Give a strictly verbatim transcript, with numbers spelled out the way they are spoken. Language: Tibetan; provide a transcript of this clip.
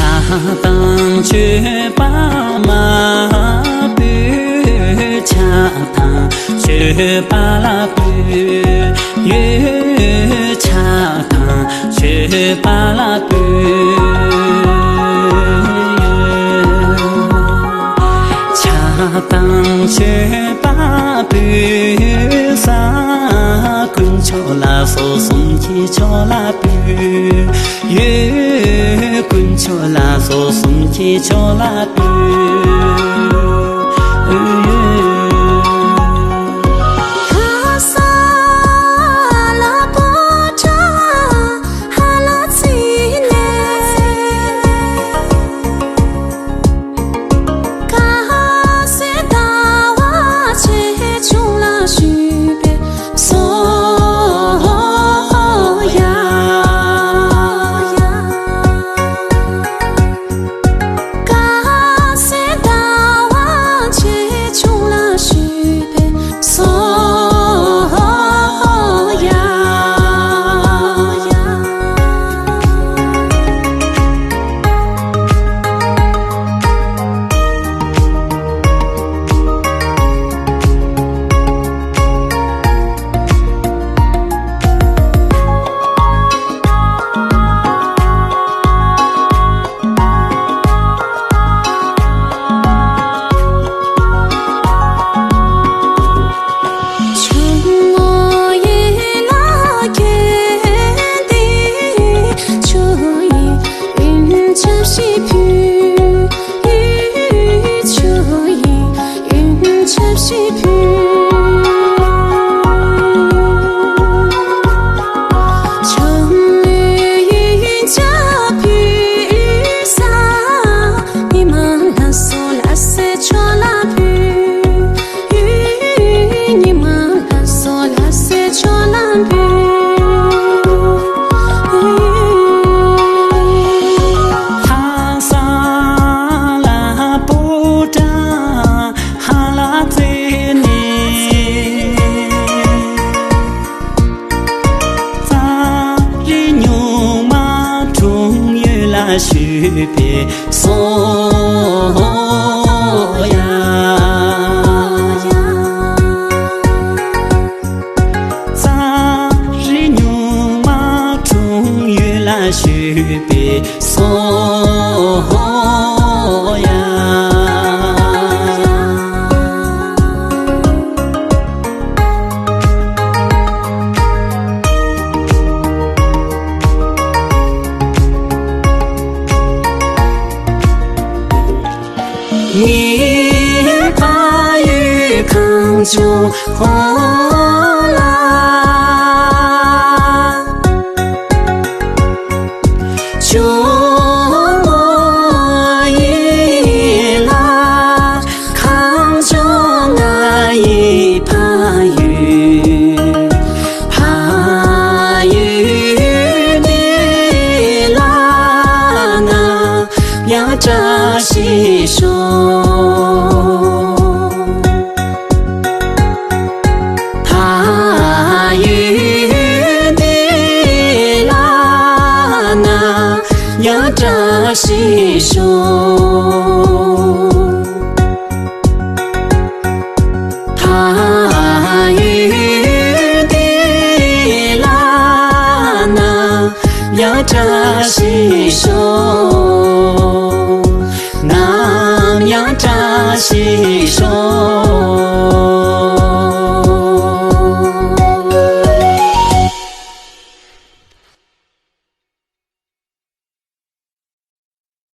ཆགས་དང་སྤྱོད་པ་མ་བཏུལ། ཆགས་དང་སྤྱོད་པ་ལ་བཏུལ་ཡོད། ཆགས་དང་སྤྱོད་པ་ལ་བཏུལ་ཡོད། ཆགས་དང་སྤྱོད་པ་བཏུལ་ས། དཀོན་མཆོག་ལ་སོགས་གསུམ་གྱི་མཆོག་ལ་བཏུལ་ཡོད། དཀོན་མཆོག་ལ་སོགས་གསུམ་གྱི་མཆོག་ལ་བཏུལ་ཡོད། ཞུས་པས་སོ་ཡ། ཙཱ་རི་ཉུང་མ་འཁྲུངས་ཡུལ་ལ་ཞུས་པས་སོ་ཡ། ངའི་ཕ་ཡུལ་གངས་ལྗོངས་ལ། ཇོ་མོ་ཡིན་ལ། གངས་ལྗོངས་ང་ཡི་ཕ་ཡུལ། ཕ་ཡུལ་འདི་ལ་ང་ཡང་བཀྲ་ཤིས་ཤོག་ཕ་ཡུལ་འདི་ལ་ང་ཡང་བཀྲ་ཤིས་ཤོག་ཕ་ཡུལ་འདི་ལ་ང་ཡང་བཀྲ་ཤིས་ཤོག་ནམ་ཡང་བཀྲ་ཤིས་ཤོག